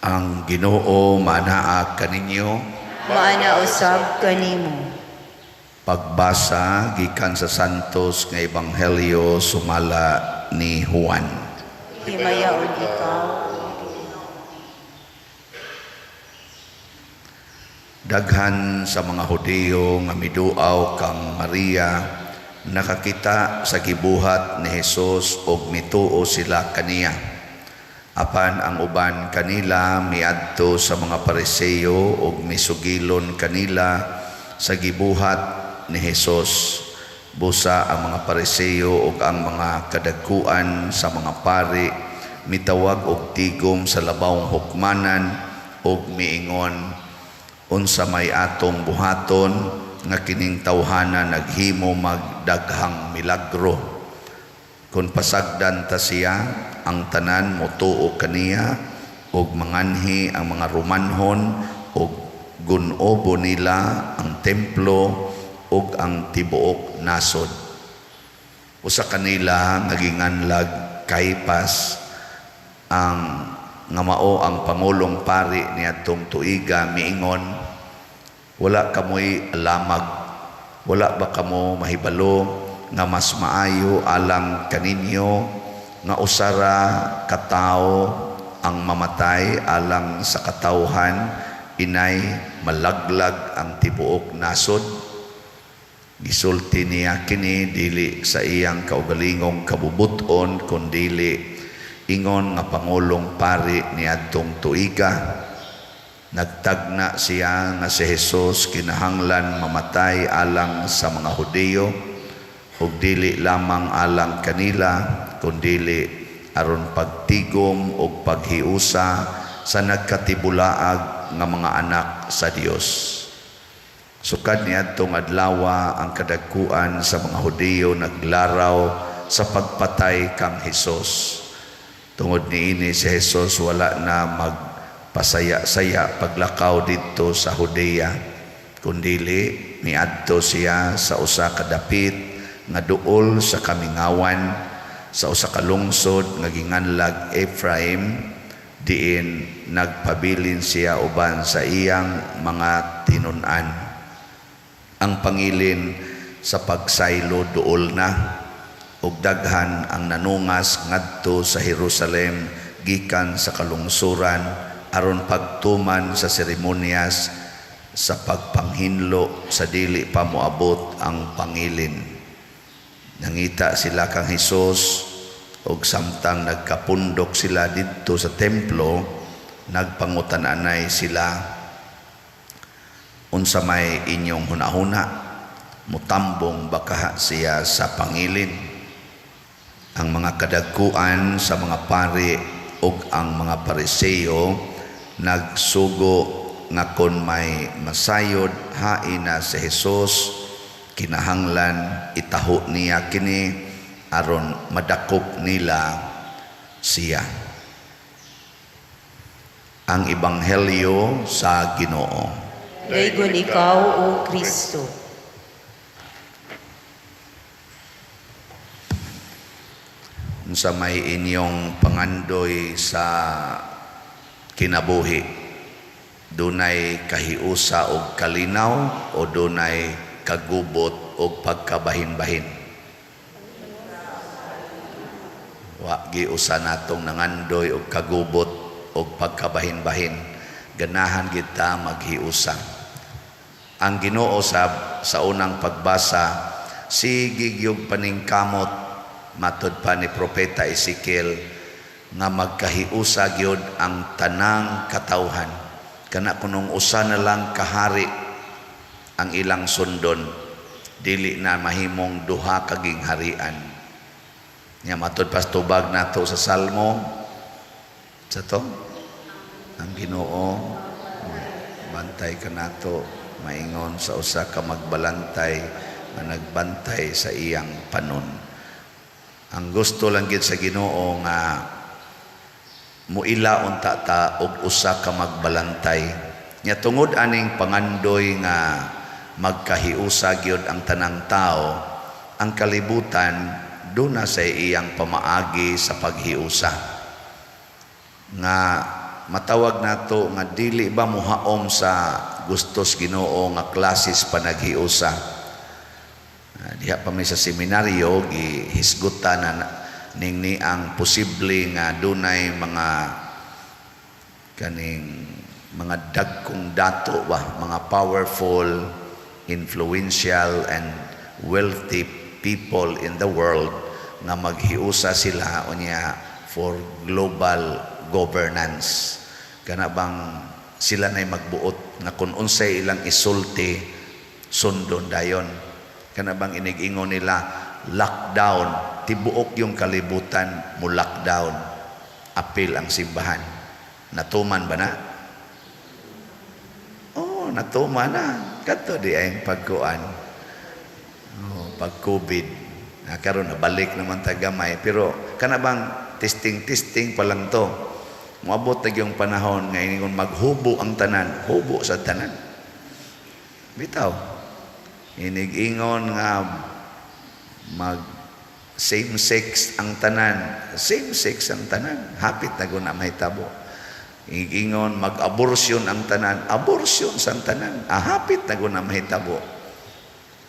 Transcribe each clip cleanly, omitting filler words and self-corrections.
Ang Ginoo manaa kaninyo. Maana usab kanimo. Pagbasa gikan sa Santos nga Ebanghelyo sumala ni Juan. Himayaon ikaw. Daghan sa mga Hudiyo nga miduaw kang Maria nakakita sa gibuhat ni Hesus ug mituo sila kaniya. Apan ang uban kanila miadto sa mga Pariseo ug misugilon kanila sa gibuhat ni Hesus. Busa ang mga Pariseo ug ang mga kadagkuan sa mga pari mitawag og tigom sa labawng hukmanan ug miingon, unsa may atong buhaton nga kining tawhana naghimo magdaghang milagro. Kun pasagdan ta siya, ang tanan motuo kaniya ug manganhi ang mga Romanhon ug gunobo nila ang templo ug ang tibuok nasod. Usa kanila nga ginganlag Kaipas, ang nga mao ang pangulong pari niadtong tuiga, miingon, wala kamoy alamag, wala ba kamo mahibalo nga mas maayo alang kaninyo nga usara katawo ang mamatay alang sa katawhan inay malaglag ang tibuok nasod? Gisulti niya kini dili sa iyang kaugalingong kabubuton, kundili ingon nga pangulong pari niadtong tuiga. Nagtagna siya nga si Hesus kinahanglan mamatay alang sa mga Hudiyo ug dili lamang alang kanila, kundili aron pagtigom ug paghiusa sa nagkatibulaag nga mga anak sa Dios. Sukad niadtong adlawa ang kadagkuan sa mga Hudiyo naglaraw sa pagpatay kang Hesus. Tungod niini si Hesus wala na magpasaya-saya paglakaw didto sa Judea, kundili miadto siya sa usa ka dapit nga duol sa kamingawan, sa usa ka lungsod nga ginganlag Ephraim, diin nagpabilin siya uban sa iyang mga tinun-an. Ang pangilin sa pagsaylo duol na, ug daghan ang nanungas ngadto sa Jerusalem gikan sa kalungsuran aron pagtuman sa seremonyas sa pagpanghinlo sa dili pa moabot ang pangilin. Nangita sila kang Hesus ug samtang nagkapundok sila didto sa templo, nagpangutan-anay sila, unsa may inyong hunahuna? Mutambong baka siya sa pangilin? Ang mga kadagkuan sa mga pari ug ang mga Pariseo nagsugo nga kon may masayod hain na si Hesus, kinahanglan itaho niya kini aron madakop nila siya. Ang Ebanghelyo sa Ginoo. Daygon ikaw, O Kristo. Unsa may inyong pangandoy sa kinabuhi? Dunay kahiusa og kalinaw o dunay kagubot og pagkabahin-bahin? Wa giusa natong nangandoy og kagubot og pagkabahin-bahin. Ganahan kita maghiusa. Ang Ginoo sa unang pagbasa, sige gyud paningkamot, matud pa ni Propeta Ezekiel, nga magkahiusa gyud ang tanang katawhan. Kana kunong usa na lang kahari ang ilang sundon, dili na mahimong duha kaging harian. Nya matud pas tubag nato sa Salmo sa to, ang Ginoo bantay kanato, maingon sa usa ka magbalantay nga nagbantay sa iyang panon. Ang gusto lang gid sa Ginoo nga muila unta ta og usa ka magbalantay. Nya tungod aning pangandoy nga magkahiusa gyud ang tanang tao, ang kalibutan duna sa iyang pamaagi sa paghiusa. Nga matawag nato nga dili ba muhaom sa gustos Ginoo nga klases panaghiusa. Diha pa mi sa seminaryo gihisgutan na ning ni ang posible nga dunay mga kaning mga dagkong dato ba, mga powerful, influential and wealthy people in the world nga maghiusa sila unya for global governance. Kana bang sila na'y magbuot nga kung unsay ilang isulti, sundon dayon. Kana bang inig-ingon nila lockdown, tibuok yung kalibutan mo lockdown, apil ang simbahan. Natuman ba na? Oh, natuman na. Kadto di ay pagkuan. Oh, pag COVID. Na karon nabalik naman ta gamay, pero kana bang testing-testing pa lang to. Moabot na yung panahon nga iningon maghubo ang tanan, hubo sa tanan. Bitaw. Inig-ingon nga mag same sex ang tanan, same sex ang tanan. Hapit na guna mahitabo. Inig-ingon mag-abortion ang tanan, abortion sa tanan. Hapit na guna mahitabo.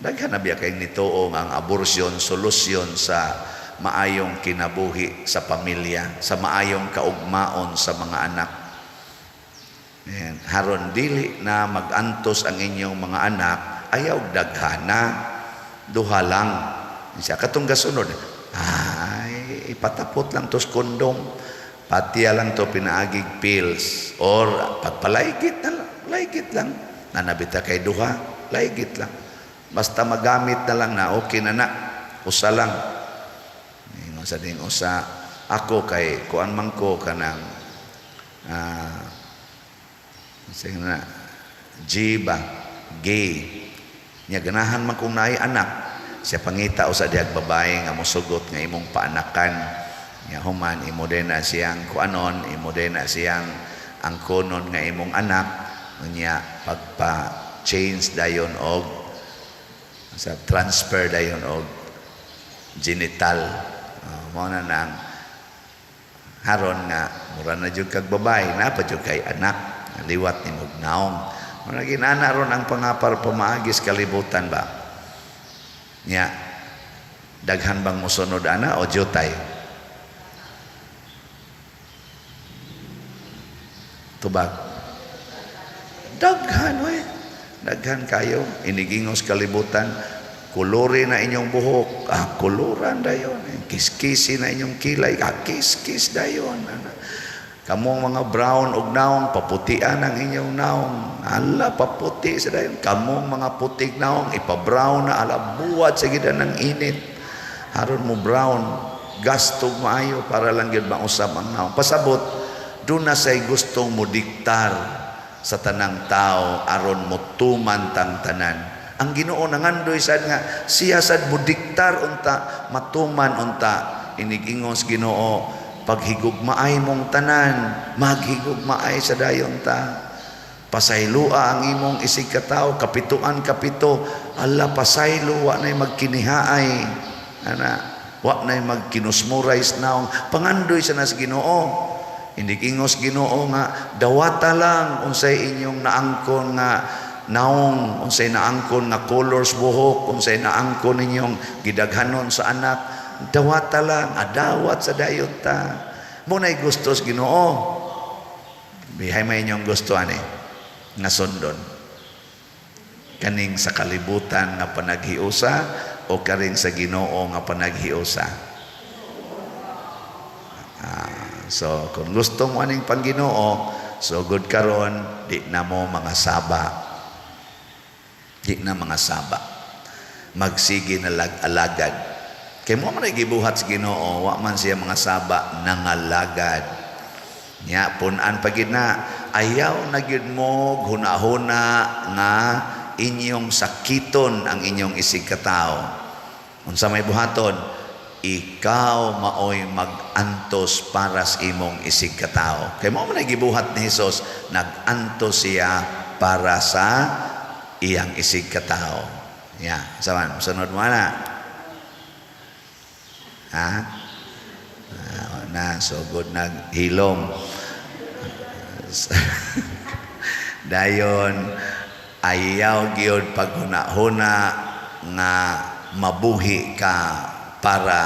Daghan na biya kay nituo nga ang abortion solusyon sa maayong kinabuhi sa pamilya, sa maayong kaugmaon sa mga anak. Ayan. Haron dili na magantos ang inyong mga anak, ayaw daghana, duha lang. Siya katong gasunod, ay ipatapot lang tos kondom, patiya lang to pinaagig pills, or pagpalaygit na lang, laygit lang. Nanabita kay duha, laygit lang. Basta magamit na lang na, okay na na, usa lang. Ingon sa ding usa, ako kay kuan man ko kanang sige na, G ba, gay. Nya ganahan man kong naay anak. Siya pangita usa dihag babae nga mosugot nga imong paanakan. Nya human imo din na siyang kuanon, imo din na siyang angkonon nga imong anak. Nya pagpa-change dayon og sa transfer dayon og genital. Mao na nang haron nga mura na jud kag babae, naa pa jud kay anak, liwat nimog naong. Mura ginana ron ang pangapar pamaagis kalibutan ba. Nya daghan bang mosunod ana o jutay? Tubag. Daghan we. Daghan kayo inigingos kalibutan. Kulori na inyong buhok, kuluran dayon. Kiskisi na inyong kilay, kiskis dayon. Kamong mga brown og naong, paputian ang inyong naong. Ala, paputi sa dayon. Kamong mga putig naong, ipa-brown na, ala, buwad sa gida ng init. Haron mo brown, gastog maayo para lang yun mausap ang naong. Pasabot, doon na sa'y gustong mo diktar sa tanang tao, aron mo tuman tang tanan. Ang Ginoo nangandoy sad nga siya sad mo diktar unta matuman unta. Inigingon sa Ginoo, paghigugmaay mong tanan, maghigugmaay sa dayon ta. Pasaylua ang imong isig katawo, kapituan kapito, ala pasaylo wa nay magkinihaay. Ana, wa nay magkinusmuray sa naong. Pangandoy sa nas Ginoo. Inigingos Ginoo nga dawata lang unsay inyong naangkon nga naong, unsay naangkon nga colors buhok, unsay naangkon ninyong gidaghanon sa anak, dawata lang, adawat sa dayon ta. Mo nay gustos Ginoo. Bihay may inyong gusto ani nga sundon. Kaning sa kalibutan nga panaghiusa o karing sa Ginoo nga panaghiusa. So kung gusto mo aning pangginoo, so good karon di na mo mga saba. Di na mga saba. Magsige na lag-alagad. Kay mo man ay gibuhat sa Ginoo, wa man siya mga saba nangalagad. Nya pun-an pagid na ayaw na gyud mo hunahuna nga inyong sakiton ang inyong isig katawo. Unsa may buhaton? Ikaw maoy mag-antos para sa imong isig katawo. Kay mo man ay gibuhat ni Hesus, nag-antos siya para sa iyang isig katawo. Ya, saman sunod mo na. Ha? Na so good naghilom. Dayon ayaw gyud paghuna-huna nga mabuhi ka para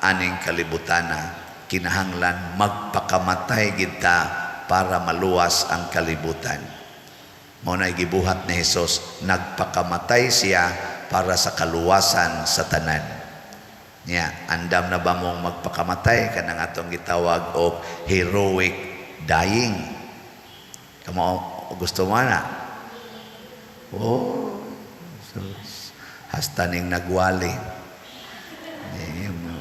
aning kalibutana. Kinahanglan magpakamatay kita para maluwas ang kalibutan. Mao na gibuhat ni Jesus, nagpakamatay siya para sa kaluwasan sa tanan. Nya, andam na ba mong magpakamatay kanang atong gitawag og heroic dying? Kamo gusto mo na? Oh, sus. Hasta ning nagwali. Di mo,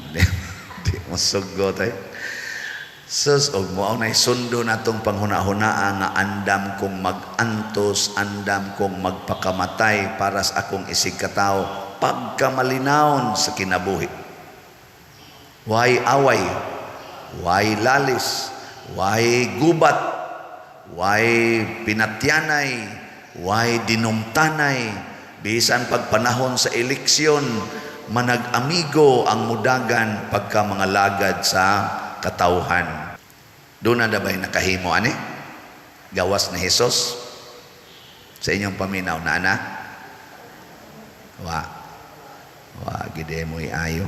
di mo sugot eh. Sus, og mao nay sundo natong panghuna-hunaa nga andam kong mag-antos, andam kong magpakamatay para sa akong isig katawo, pagkamalinawon sa kinabuhi. Why away? Why lalis? Why gubat? Why pinatyanay? Why dinumtanay? Bisan pagpanahon sa eleksyon, manag-amigo ang mudagan pagka mga lagad sa katawhan. Doon na ba'y nakahimo ani? Gawas ni Jesus? Sa inyong paminaw na ana? Wa. Wa gide mo'y ayo.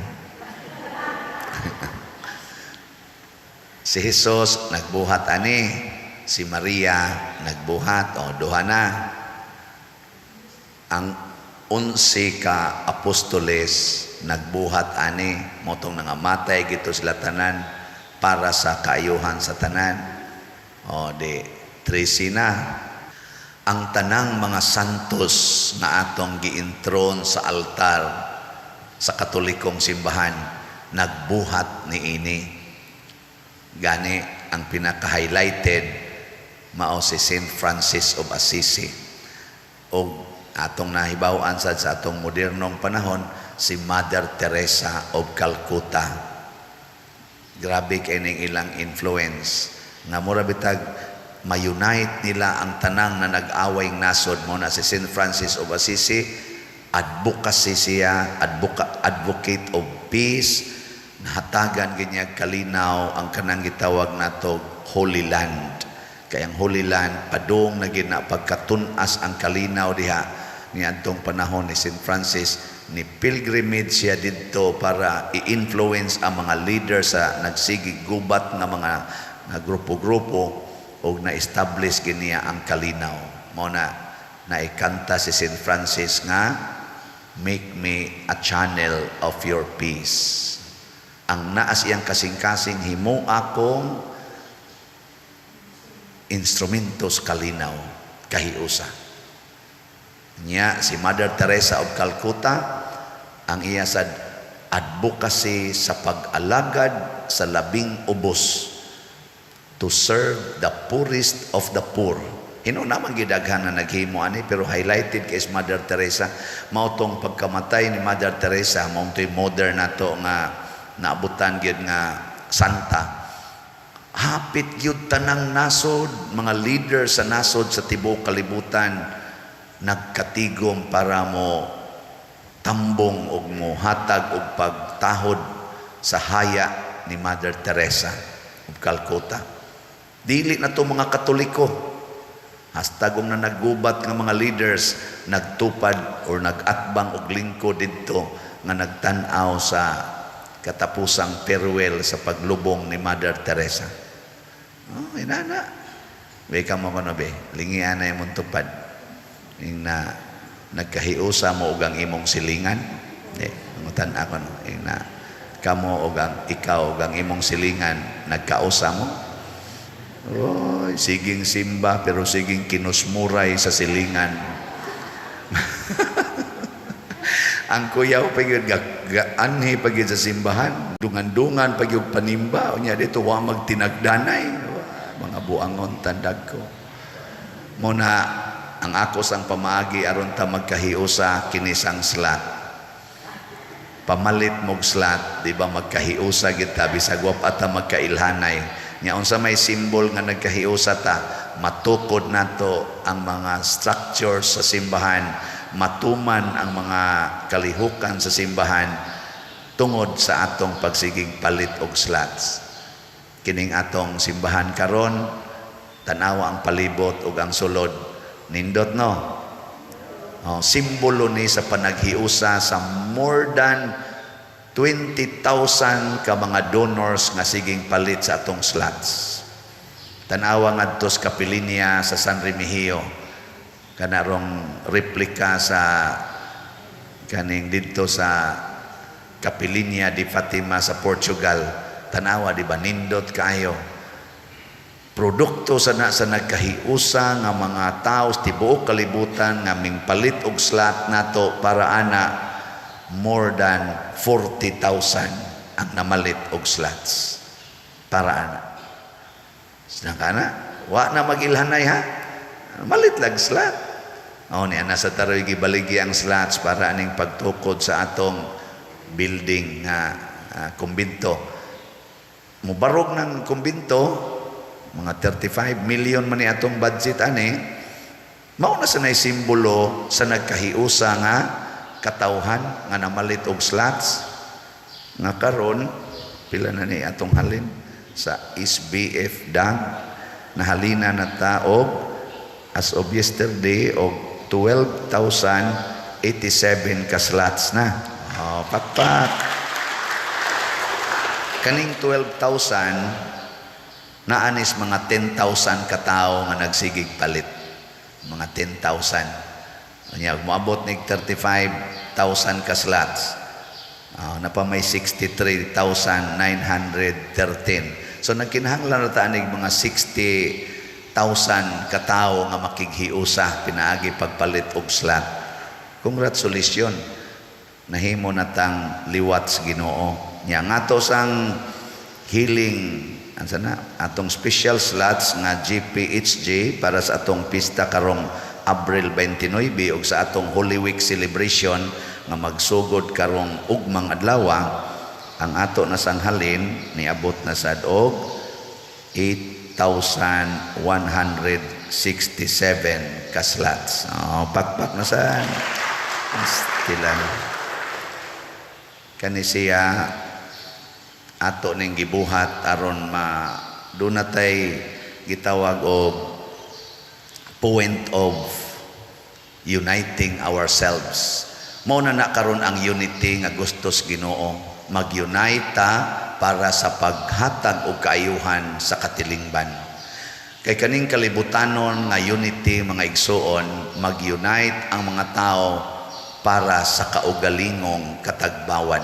Si Jesus nagbuhat ani, si Maria nagbuhat, o duha na. Ang 11 ka apostoles nagbuhat ani, motong nangamatay gito sila tanan para sa kaayuhan sa tanan. O di 13 na. Ang tanang mga santos na atong giintron sa altar sa Katolikong simbahan nagbuhat niini. Gani ang pinaka-highlighted mao si Saint Francis of Assisi. Og atong nahibaw-an sad sa atong modernong panahon si Mother Teresa of Calcutta. Grabe kay ning ilang influence nga mura bitag ma-unite nila ang tanang na nag-away nasod. Mo na si Saint Francis of Assisi, advocacy siya, advocate of peace, nahatagan ginya kalinaw ang kanang gitawag nato Holy Land. Kay ang Holy Land padung na gina pagkatun-as ang kalinaw diha niadtong panahon ni Saint Francis. Ni pilgrimage siya didto para i-influence ang mga leader sa nagsigig gubat nga mga nga grupo-grupo og na-establish giniya ang kalinaw. Mao na naikanta si Saint Francis nga make me a channel of your peace. Ang naas iyang kasing-kasing, himo akong instrumento sa kalinaw, kahiusa. Nya si Mother Teresa of Calcutta, ang iya sa advocacy sa pag-alagad sa labing ubos, to serve the poorest of the poor. Hino naman gidaghan na naghimo ani, pero highlighted kay Mother Teresa. Mao tong pagkamatay ni Mother Teresa, mao to'y modern nato nga naabutan gyud nga santa. Hapit gyud tanang nasod, mga leader sa nasod sa tibuok kalibutan nagkatigom para mo tambong og mo hatag og pagtahod sa haya ni Mother Teresa of Calcutta. Dili na to mga Katoliko. Hasta kung na naggubat nga mga leaders nagtupad or nagatbang og lingkod didto nga nagtan-aw sa katapusang farewell sa paglubong ni Mother Teresa. Oh, inana. Be ka mo kono be, lingian na imong tupad. Ing na nagkahiusa mo og ang imong silingan. Di, mangutan ako no. Ing na kamo og ang ikaw og ang imong silingan nagkausa mo. Oy, siging simba pero siging kinusmuray sa silingan. Ang kuyaw pa gyud anhi pa gyud sa simbahan, dungan-dungan pa gyud panimba unya dito wa magtinagdanay, mga buangon tandag ko. Mo na ang ako sang pamaagi aron ta magkahiusa kinisang slat. Pamalit mog slat, di ba magkahiusa gid ta bisag wa pa ta magkailhanay. Nya unsa may simbol nga nagkahiusa ta, matukod nato ang mga structures sa simbahan, matuman ang mga kalihukan sa simbahan tungod sa atong pagsigig palit og slots. Kining atong simbahan karon Tanawa ang palibot ug ang sulod. Nindot, no? Oh, simbolo ni sa panaghiusa sa more than 20,000 ka mga donors nga siging palit sa atong slots. Tanawa ngadto sa Kapilinya sa San Remigio. Kanarong replika sa kaning didto sa Kapilinya di Fatima sa Portugal. Tanawa, di ba, nindot kaayo? Produkto sa na sa nagkahiusa nga mga tao sa tibuok kalibutan nga mingpalit og slot nato. Para ana, more than 40,000 ang namalit og slots para ana. Sinang na wa na magilhanay ha, malit lag slot. Oh, niya nasa taroy gibaligi ang slots para aning pagtukod sa atong building nga kumbinto. Mubarog ng kumbinto, mga 35 million man ni atong budget ani. Mao na sa nay simbolo sa nagkahiusa nga katawhan nga namalit og slots nga karon pila na ni atong halin sa SBF Dam. Nahalina na ta og, as of yesterday, og 12,087 ka slots na. Oh, pakpak. Kaning 12,000, naanis mga 10,000 katao nga nagsigig palit, mga 10,000. Unya moabot nig 35,000 ka slots, napa may 63,913. So nagkinahanglan na ta anig mga 60,000 katao nga makighiusa pinaagi pagpalit og slot. Congratulations, nahimo na tang liwat sa Ginoo. Nya ngato sang healing, ansa na atong special slots nga GPHG para sa atong pista karong Abril 29 ug sa atong Holy Week celebration nga magsugod karong ugmang adlaw, ang ato na sanghalin niabot na sad og 8,167 ka slots. Oh, pakpak na sa stilan. Kani siya ato ning gibuhat aron ma doon natay gitawag og point of uniting ourselves. Mao na na karon ang unity nga gustos Ginoo. Mag-unite ta para sa paghatag og kaayuhan sa katilingban. Kay kaning kalibutanon nga unity, mga igsuon, mag-unite ang mga tao para sa kaugalingong katagbawan.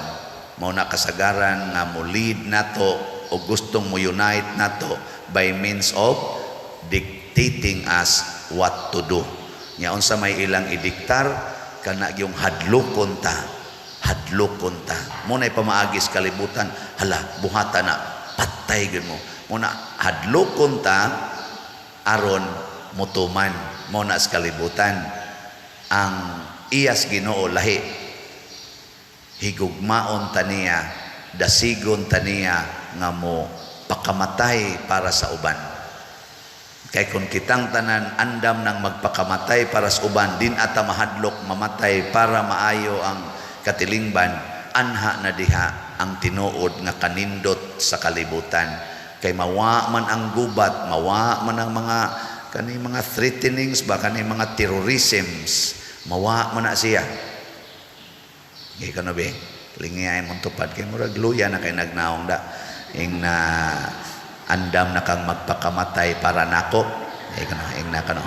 Mao na kasagaran nga mo lead nato o gustong mo unite nato by means of dictating us what to do. Nya unsa may ilang idiktar, kana yung hadlokon ta. Hadlokon ta. Mo na pamaagis kalibutan, hala, buhata na, patay gyud mo. Mo na hadlokon ta aron mutuman. Mo na sa kalibutan. Ang iyas Ginoo lahi, higugmaon taniya, dasigon taniya nga mo pakamatay para sa uban. Kay kung kitang tanan andam nang magpakamatay para sa uban, din ata mahadlok mamatay para maayo ang katilingban, anha na diha ang tinuod nga kanindot sa kalibutan. Kay mawa man ang gubat, mawa man ang mga kani mga threatenings ba, kani mga terrorisms, mawa man na siya. Kay kano be, lingay mong tupad kay murag luya na kay nagnaong da. Ing na andam na kang magpakamatay para nako. Eh kano, ing na kano.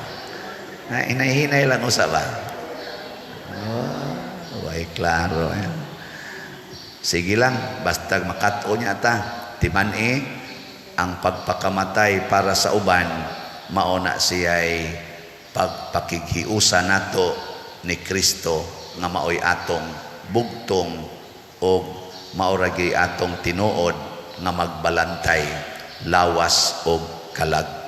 Na hinay-hinay lang usa ba? Oh, way klaro. Eh. Sige lang, basta makat-o niya ta. Timan-i ang pagpakamatay para sa uban, mao na siya'y pagpakighiusa nato ni Kristo nga maoy atong bugtong o maoragi atong tinuod nga magbalantay lawas og kalag.